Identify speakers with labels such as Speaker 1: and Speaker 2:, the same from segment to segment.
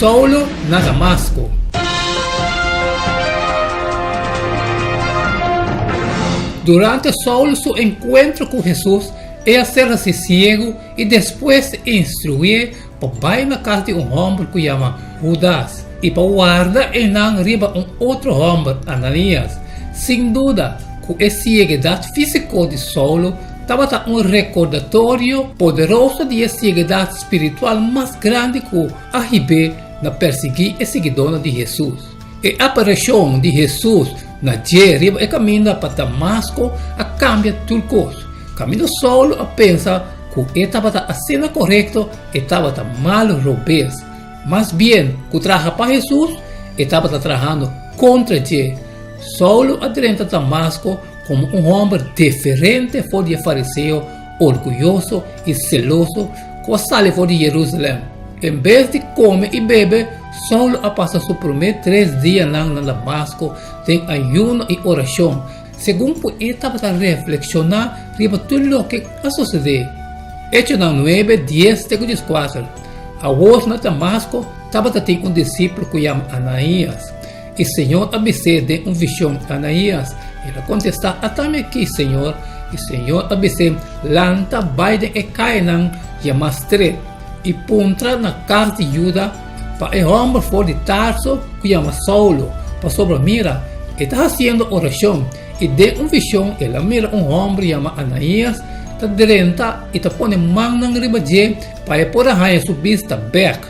Speaker 1: Saulo na Damasko. Durante Saulo su enkuentro ku Hesus, e a ser hasi siegu i despues instruié pa bai na kas di un hòmber ku yama Hudas i pa warda einan riba un otro hòmber, Ananias. Sin duda ku e sieguedat físiko di Saulo tabata un rekordatorio poderoso di e sieguedat spiritual mas grandi ku a hib'é na persiguí e siguidónan di Hesus. E aparishon di Hesus na dje riba e kaminda pa Damasko a kambia tur kos. Kaminda Saulo a pensa ku e tabata asina korekto, e tabata mal robes. Mas bien ku traha pa Hesus, e tabata trahando kontra dje. Saulo a drenta Damasko komo un hòmber diferente for di e fariseo orguyoso i seloso ku a sali for di Jerusalèm. En bes di kome i bebe, Saulo a pasa su promé tres dianan na Damasko den ayuno i orashon, segun ku e tabata reflekshoná riba tur loke a sosodé. Echonan nuebe, dies te ku dieskuater. Awor na Damasko tabata tin un disipel ku yama Anaías. I Señor a bis'é den un vishon, Anaías! El a kontestá, Atami akí, Señor. I Señor a bis'é, Lanta, bai den e kayanan yamá Stret, i puntra na kas di Juda pa e hòmber for di Tarso ku yama Saulo, pasobra mira, e ta hasiendo orashon, i den un vishon el a mira un hòmber yamá Anaías ta drenta i ta pone mannan riba dje pa e por a haña su bista bèk.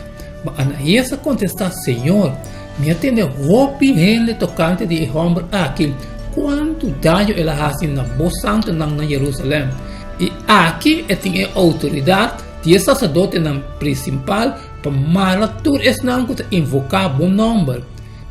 Speaker 1: Ma Anaías a kontestá, Señor, mi a tende hopi hende tokante di e hòmber aki, kuantu daño el a hasi na bo santunan na Jerusalèm. I aki e tin e outoridat di e saserdotenan prinsipal pa mara tur esnan ku ta invoká bo nòmber.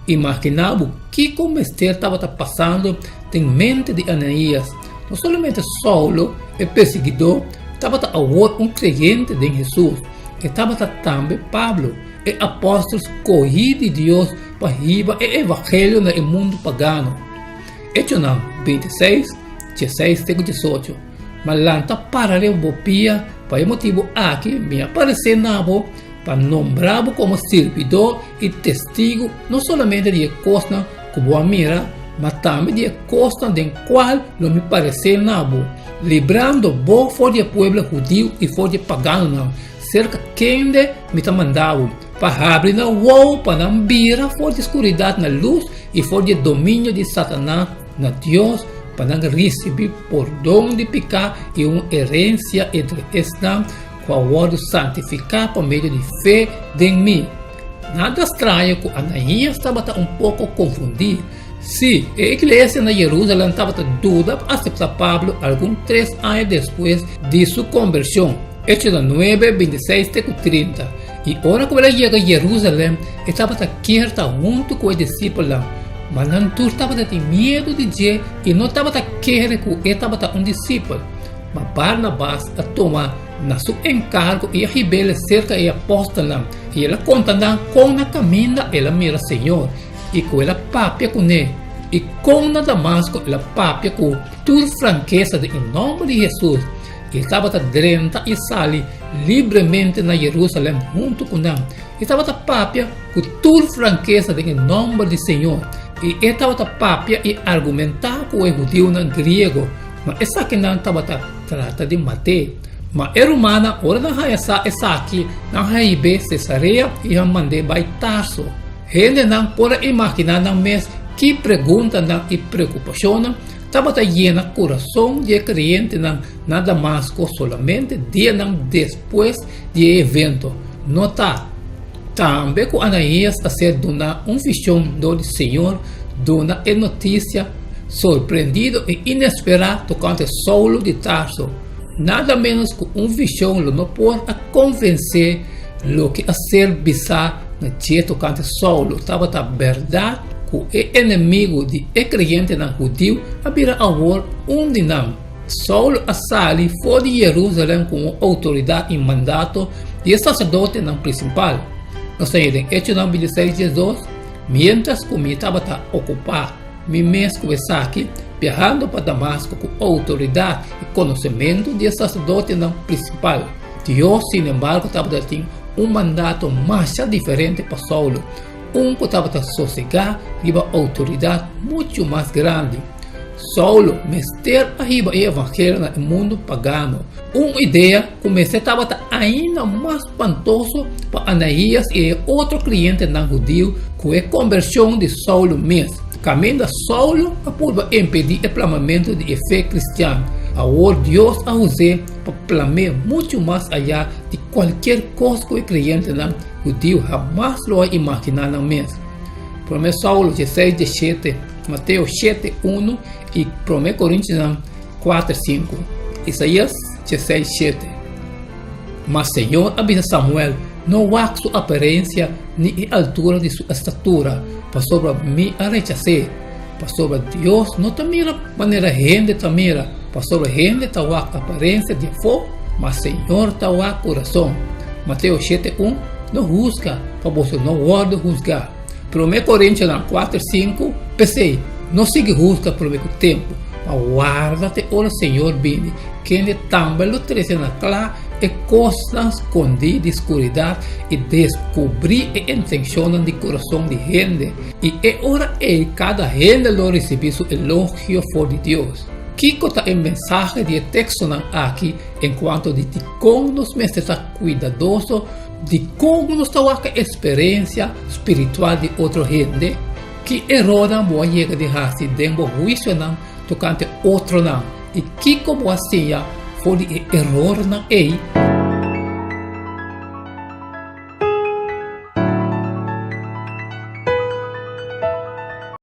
Speaker 1: Imaginá bo kiko mester tabata pasando den mente di Anaías. No solamente Saulo, e persiguidó, tabata awor un kreyente den Hesus, e tabata tambe Pablo, e apòstel skohí di Dios pa hiba e evangelio na e mundu pagano. Echonan 26, 16 te ku 18. Ma lanta para riba bo pia, pa e motibu aki mi a paresé na bo pa nombra bo komo sirbidó i testigu no solamente di e kosnan ku bo a mira, ma tambe di e kosnan den kual lo mi paresé na bo, librando bo for di e pueblo hudiu i for di e paganonan, serka kende mi ta manda bo, pa habri nan wou pa nan bira for di skuridat na lus i for di e dominio di Satanas na Dios, pa nan risibí pordon di piká i un erensia entre esnan ku a wòrdu santifiká pa medio di fe den mi. Nada straño ku Anaías tabata un poko konfundí. Sí, e iglesia na Jerusalèm tabata duda pa aseptá Pablo algun tres aña despues di su kombershon, Echonan nuebe, bintiseis te ku trinta. I ora ku el a yega Jerusalèm, e tabata kier ta huntu ku e disipelnan, ma nan tur tabata tin miedu di dje i no tabata kere ku e tabata un disipel. Ma Barnabas a tuma na su enkargo i a hib'el serka e apòstelnan, i el a konta nan kon na kaminda el a mira Señor i ku el a papia kuné, i kon na Damasko el a papia ku tur frankesa den e nòmber di Hesus, i e tabata drenta i sali libremente na Jerusalèm huntu ku nan, i tabata papia ku tur frankesa den e nòmber di Señor, i e tabata papia i argumentá ku e hudiunan griego. Ma esakinan tabata trata di mat'é. Ma e rumannan, ora nan haña sa esaki, nan haib'é Sesarea i a mand'é bai Tarso. Hendenan por a imaginá nan mes ki preguntanan i preokupashonnan tabata yena kurason di e kreyentenan na Damasko solamente dianan despues di e evento. Nota tambe ku Anaías a ser duná un vishon dor di Señor duna e notisia Sorprendido i inesperá tokante Saulo di Tarso, nada ménos ku un vishon lo no por a konvensé loke a ser bisá na dje tokante Saulo tabata bèrdat ku e enemigu di e kreyentenan hudiu a bira awor un di nan. Saulo a sali for di Jerusalèm ku un outoridat i mandato di e saserdotenan prinsipal. Nos ta haña den Echonan 26, 12, Miéntras ku mi tabata okupá Mi mes ku esaki, biahando pa Damasko ku outoridat i konosementu di e saserdotenan prinsipal. Dios, sinembargo, tabata tin Un mandato masha diferente pa Saulo, un ku tabata sosegá riba outoridat muchu mas grandi. Saulo mester a hiba e evangelio na e mundu pagano, un idea ku mester tabata ainda mas spantoso pa Anaías i e otro krientenan hudiu ku e kombershon di Saulo mes. Kaminda Saulo a purba impedí e plamamentu di e fe kristian, awor Dios a us'é pa plam'é muchu mas ayá di kualkier kos ku e kreyentenan hudiu hamas lo a imaginá nan mes. Promé Saulo dieseis diesshete, Mateo shete unu i Promé Korintionan kuater sinku, Isaías dieseis shete. Ma Señor a bisa Samuel, No wak su aparensia ni e altura di su estatura, pasobra mi a rechas'é. Pasobra Dios no ta mira manera hende ta mira, pasobra hende ta wak aparensia di afó, ma Señor ta wak kurason. Mateo shete un, No husga, pa boso no wòrdu husgá. Promé Korintionan kuater sinku, P'esei, no sigui husga promé ku tempu, ma warda te ora Señor bini, kende tambe lo trese na kla e kosnan skondí di skuridat i deskubrí e intenshonnan di kurason di hende, i e ora ei kada hende lo risibí su elogio for di Dios. Kiko ta e mensahe di e tekstonan aki enkuanto di dikon nos mester ta kuidadoso di kon nos ta wak e eksperensia spiritual di otro hende? Ki erornan bo a yega di hasi den bo huisionan tokante otronan, i kiko bo a siña for di e erornan ei?